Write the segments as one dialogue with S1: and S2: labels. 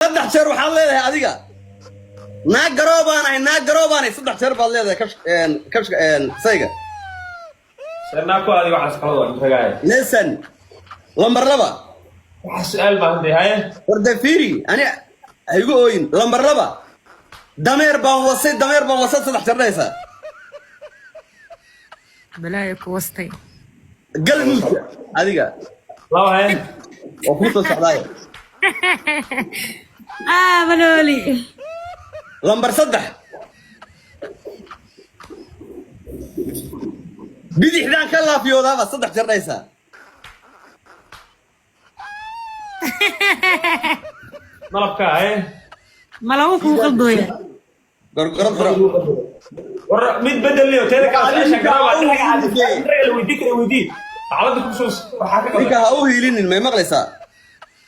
S1: Saddex jeer waxaad leedahay adiga naag garoobaan ahay, naag garoobaanay. Saddex jeer baad leedahay kashka sayga.
S2: Seenaa ku adiga waxaas qalad waa ragaaya.
S1: Listen, lambar 2.
S2: Waxa su'aal baan hadday haye.
S1: Warda fiiri, ani ha igu ooyin. Lambar 2, dameer baan wasay, dameer baan wasay, saddex jeer dhahaysaa.
S3: Balaayo ku wastay.
S1: Gal muudka adiga.
S2: Laba haye.
S1: Oo kuu soo socdaaya.
S3: Ah, malooli.
S1: Lambar 3, bidixdaan ka laafiyoodaaba saddex jeer dhahaysaa.
S2: Malabka haye.
S3: Malagu kuu qaldooya.
S1: Gorgorad furo.
S2: War mid bedel liyo teeda kale
S1: Adiga
S2: su'aasha garoobaa
S1: ha u hiilinin.
S2: Raga la weydii kara weydii. Xaaladda ku soo waxaa ka
S1: Ninka
S2: qaldan.
S1: Ha u hiilinin, may maqlaysaa?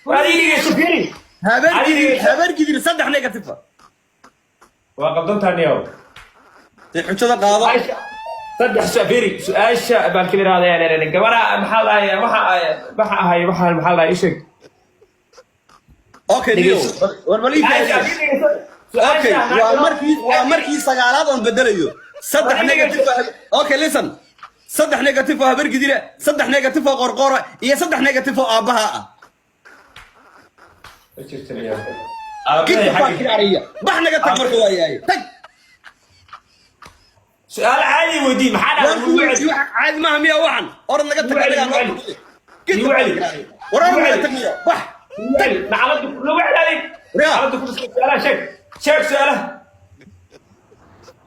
S2: War adiga dhigayso fiiri.
S1: Habeer
S2: Adiga
S1: gidir,
S2: dhigayso.
S1: habeer gidir saddex negative.
S2: Waa qaldantaa niyow.
S1: Dee xujada qaado.
S2: Saddex fiiri su'aasha baan kala yiraahdaa gabadha maxaa la dhahay waxa ahay waxa maxaa la dhahay ii sheeg.
S1: Okay, niyow.
S2: Dhegeyso.
S1: War bal ii
S2: Su'aasha
S1: keenay.
S2: dhigayso.
S1: Okay, waa markii sagaalaad oon bedelayo. Saddex
S2: War
S1: negative okay, listen. Saddex negative oo habar gidira, saddex negative oo qorqora iyo saddex negative oo aabbaha ah. Gidda baa kiraariya. Bax naga tag marka waa yahay. Tag.
S2: Su'aal caadi weydii maxaa
S1: Waan
S2: dhacday?
S1: ku weydiiyey, wax caadi maaha miya waxan? Orod naga tag
S2: Igu celi,
S1: aniga
S2: igu
S1: noo
S2: celi.
S1: kordhiye. Gidda
S2: Igu
S1: baa
S2: celi.
S1: kiraariya. War orod naga tag miya. Bax. Tag.
S2: Nacaladu lagu celaalay.
S1: Riyaa.
S2: Nacaladu ku su'aalaha sheeg. Sheeg su'aalaha.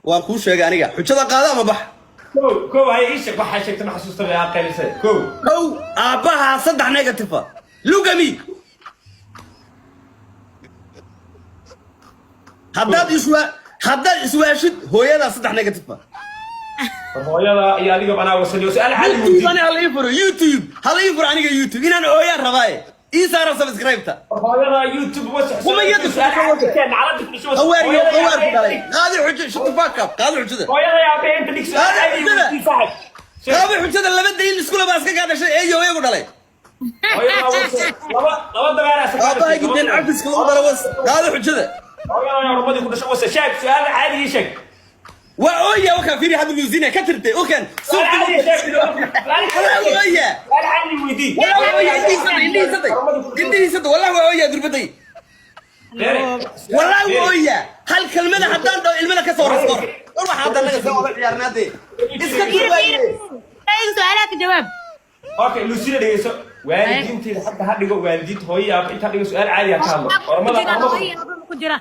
S1: Waan kuu sheegay aniga. Xujada qaada ama bax.
S2: Kow, kow haye ii sheeg waxaa sheegtay ma xasuusta bay qaylisay. Kow.
S1: Kow, aabbaha saddex negative ah. Look at me. Haddaad iswaashid hooyadaa saddex negative ah.
S2: War hooyada iyo adiga banaa wasaliyo su'aal caadi
S1: YouTube
S2: weydii.
S1: Ani hala ii furo YouTube, hala ii furo aniga YouTube inaan ooyaan rabaaye. Ii saara subscribe-ta.
S2: War hooyada YouTube wasax.
S1: Kuma yadi
S2: su'aal caadi keen nacaladu ku soo.
S1: Qawaar iyo qawaar ku dhalay. Qaadi xujo, shut the fuck up. Qaadi xujada.
S2: Hooyada yaa been inta dhig su'aal
S1: Qaadi
S2: caadi
S1: xujada.
S2: weydii saaxib. Sheeg.
S1: Qaadi xujada, laba dayn isku laba iska kaa dhashay ee hooyo ku dhalay.
S2: Hooyada wasal. Laba dabeer asaa.
S1: Aabbaha gideen cafiska lagu dhala was. Qaadi xujada.
S2: Hooyada yaa horumadii ku dhashay wasal. Sheeg su'aal caadi ii sheeg.
S1: Waa ooya wakaan fiiri hadda muusina ka tirtay okan.
S2: Su'aal caadi sheeg.
S1: Walaa ooya.
S2: Su'aal caadi weydii.
S1: Walaa waa ooya indhihiisada indhihiisada indhihiisada walaa waa ooya durbaday. Walaa waa ooya hal kelmada haddaan dhaho ilmada ka soo rasto. War waxa hadda naga soo wada ciyaarnaade. Iska
S3: Fiiri,
S1: durbaye.
S3: fiiri. Ayga su'aalaha ka jawaab.
S2: Okay, Lucina dhegeyso. Waalidiinteeda hadda ha dhigo waalidiinta hooyo iyo aabba inta dhigo su'aal caadi ah ka hadlo. Ormada
S3: Ku jira,
S2: ormada
S3: hooyo iyo aabba ku jira.